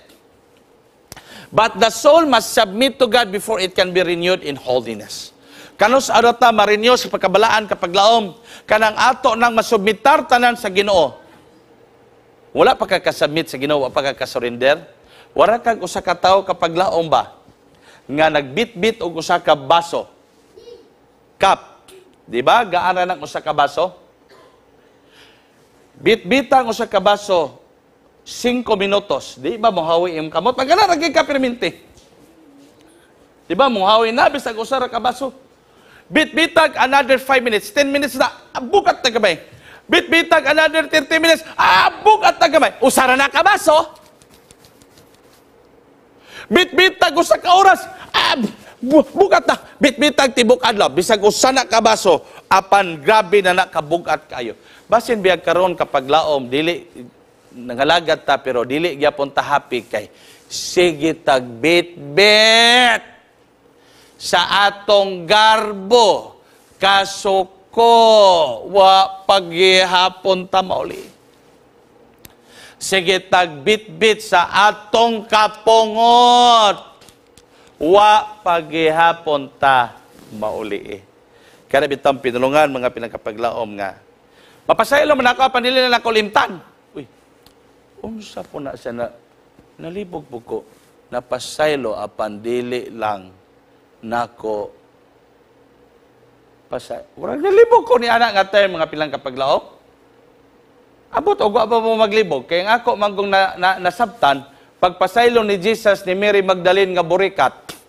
But the soul must submit to God before it can be renewed in holiness. Kanus-a ta ma-renew sa pagkabalaan kapag laom, kanang ato nang masubmitar tanan sa Ginoo. Wala pa ka kasubmit sa Ginoo, wala pa ka kasurrender. Wala kag usa ka tawo kapag laom ba nga nagbitbit og usa ka baso. Cup. Di ba? Gaana ng usa ka baso? Bitbita ang usa ka baso 5 minutos. Di ba mohawi imong kamot? Pagkana ra ka perminti. Di ba mohawi na bisag usa ra ka baso? Bitbitag another 5 minutes, 10 minutes na, bugat na gamay. Bitbitag another 30 minutes, bugat na gamay. Usa ra na ka baso. Bitbitag usa ka oras, bugat na. Bitbitag tibok adlaw, bisag usa na ka baso, apan grabe na na kabugat kayo. Basin biyag karon kapag laom, dili nangalagad ta pero dili gyapon ta happy kay sige tag bitbit sa atong garbo, kasuko, wa paghihapon ta mauli. Sige tagbitbit sa atong kapungot, wa paghihapon ta mauli. Kaya bitang pinulungan mga pinagkapaglaom nga mapasaylo man ako apan dili na nako limtan. Uy, unsa po na siya na nalibog po ko, napasaylo apan dili lang nako pasay. Murag nalibog ko ni ana nga term, mga pilang kapaglaom. Abot og wa pa mo maglibog kay ang ako manggong na nasabtan pagpasaylo ni Jesus ni Mary Magdalene nga burikat.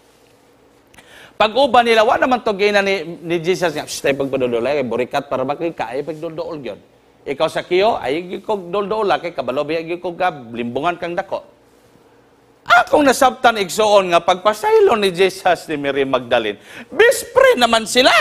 Pag-uban nila, wa naman to gina ni Jesus nga, "Shh, tayo pagpadudol, ay burikat para bakit ka, ay pagduldool gyud. Ikaw sa kiyo, ay gyud kog duldool, kay kabalo biya gyud kog limbungan kang dako." Akong nasabtan, igsuon, nga pagpasaylo ni Jesus ni Mary Magdalene, best friend naman sila.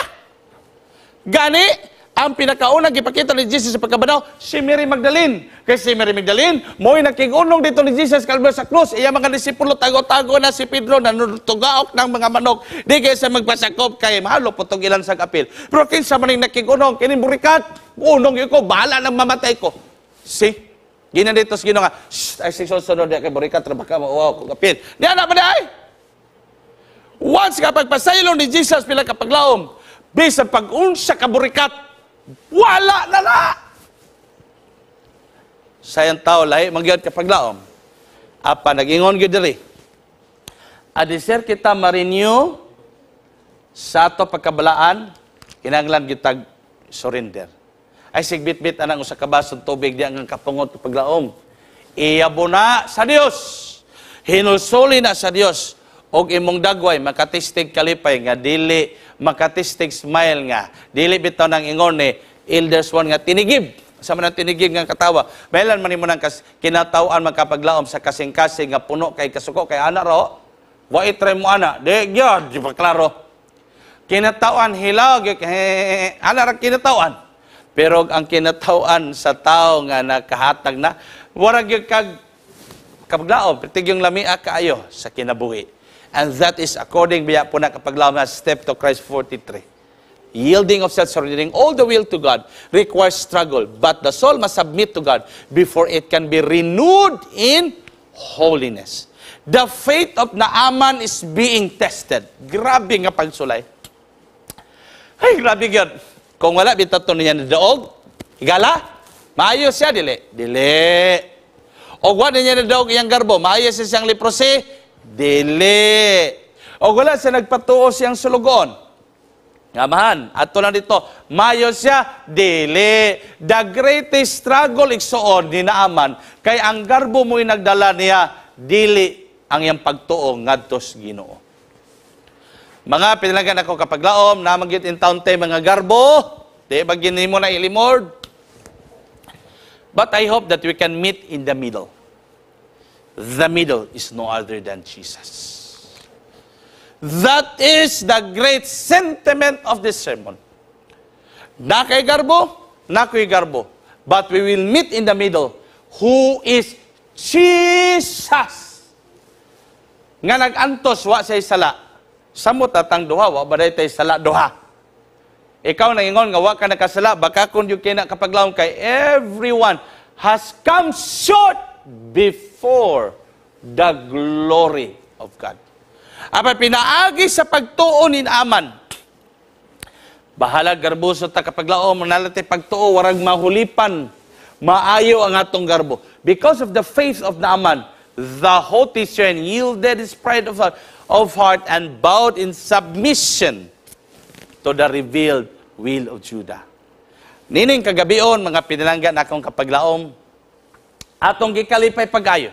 Gani, ang pinakaunang gipakita ni Jesus sa pagkabanaw, si Mary Magdalene. Kay si Mary Magdalene, mo'y nakigunong dito ni Jesus kalbo sa krus. Iya mga disipulo, tago-tago na si Pedro, nanutugaok ng mga manok. Di kay sa magpasakop, kay mahalo po itong ilan sa kapil. Pero kinsa man ning nakigunong, kining burikat, unong yun ko, bahala nang mamatay ko. See? Gina dito sa Ginoo nga, "Shh, ay si sunod kay burikat, baka mauwaw ko kapil." Di ana ba di ay? Once kapag pasaylo ni Jesus pila kapaglaom, bisan pag-unsa ka burikat, wala na na. Sayang tao, lahi magyod kapaglaom. Apa, nag-ingon gyud diri. Adiser kita ma-renew sa ato pagkabalaan, kinahanglan gyud surrender. Ay sigbit-bit anang usa ka basong tubig di ang kapungot kapaglaom. Iyabo na sa Dios. Hinulsuli na sa Dios og imong dagway makatistig kalipay nga dili makatistig smile nga dili bitaw nang ingon ni Elders one nga tinigib sa man ang tinigib nga katawa. Mailan man nimo nang kinatawan magkapaglaom sa kasing-kasing nga puno kay kasuko kay ana ro wa try mo ana di gyud di pa klaro kinatawan hilaw gyud ana ra kinatawan. Pero ang kinatawan sa tao nga nakahatag na wala gyud kag kapaglaom pertig yung lamia kaayo sa kinabuhi. And that is according biya po na kapaglaom na Step to Christ 43. Yielding of self, surrendering all the will to God requires struggle, but the soul must submit to God before it can be renewed in holiness. The faith of Naaman is being tested. Grabe nga pagsulay. Ay, grabe gyud. Kung wala bitaw to niya nadaog, higala, maayo siya, dili. Dili. O wala niya nadaog iyang garbo, maayo siya siyang leprosy, dili. O wala siya nagpatuo siyang sulugoon. Ngamahan, ato lang dito, mayo siya, dili. The greatest struggle, igsuon, ni Naaman, kay ang garbo mo'y nagdala niya, dili ang iyang pagtuo ngadto sa Ginoo. Mga pinalagan ako kapaglaom, namagyut in town tay mga garbo, di ba mo na ilimord? But I hope that we can meet in the middle. The middle is no other than Jesus. That is the great sentiment of this sermon. Na kay garbo, na ko'y garbo. But we will meet in the middle who is Jesus. Nga nag-antos, wa say sala. Samot atang duha, wa ba tay sala duha? Ikaw nangingon nga wa ka nakasala, baka kung yung kina kapaglaom kay everyone has come short before the glory of God. Apan pinaagi sa pagtuo ni Naaman, bahala garboso ta kapaglaom, manalati pagtuo, warag mahulipan, maayo ang atong garbo. Because of the faith of Naaman, the haughty Syrian yielded his pride of heart and bowed in submission to the revealed will of Judah. Nining kagabion, mga pinalangga nakong kapaglaom, atong gikalipay pag-ayo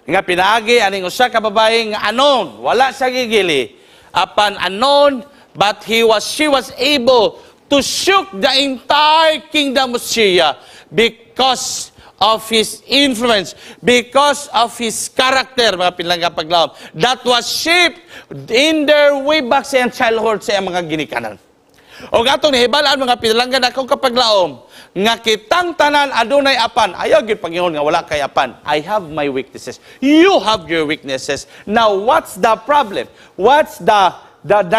nga pinaagi aning usa ka babae nga unknown, wala sa gigili, apan unknown, but he was she was able to shook the entire kingdom of Syria because of his influence, because of his character, mga pinalangga paglaom, that was shaped in their way back sa iyang childhood, sa iyang mga ginikanan. O atong nahibalaan, mga pinalangga akong kapaglaom, nga kitang tanan adunay apan. Ayaw gyud pangingon nga wala kay apan. I have my weaknesses. You have your weaknesses. Now, what's the problem? What's the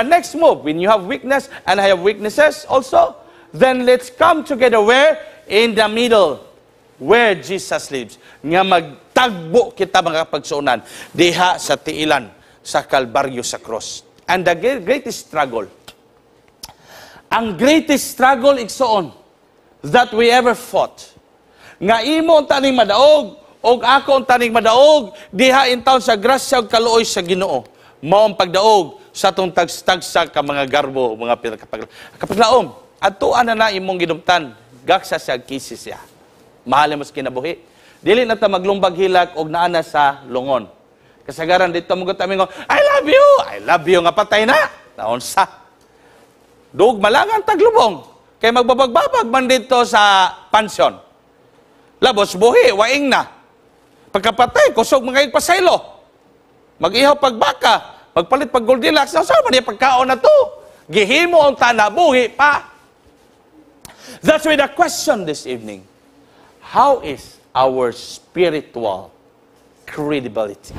next move? When you have weakness and I have weaknesses also, then let's come together where? In the middle, where Jesus lives. Nga magtagbo kita, mga pagsuonan, diha sa tiilan, sa Kalbaryo, sa cross. And the greatest struggle, ang greatest struggle, igsoon, that we ever fought, nga imo ang taning madaog, og ako ang taning madaog, diha in town sa grasya ug kaluoy sa Ginoo. Mao ang pagdaog sa atong tagsa ka mga garbo, mga kapaglaom. Adtuan na na imong ginumtan, gaksa siya, kisi siya. Mahal mo sa kinabuhi. Dili na ta maglumbag hilak og naa na sa lungon. Kasagaran dito mo gud I love you. I love you nga patay na. Naon sa? Dug malangan taglubong. Kay magbabagbabag man dito sa pansyon. Labos buhi, waing na. Pagkapatay, kusog mga pasaylo. Mag-ihaw pagbaka, magpalit pag Goldilocks, sa man niya pagkaon na to? Gihimo ang tana, buhi pa. That's why the question this evening, how is our spiritual credibility?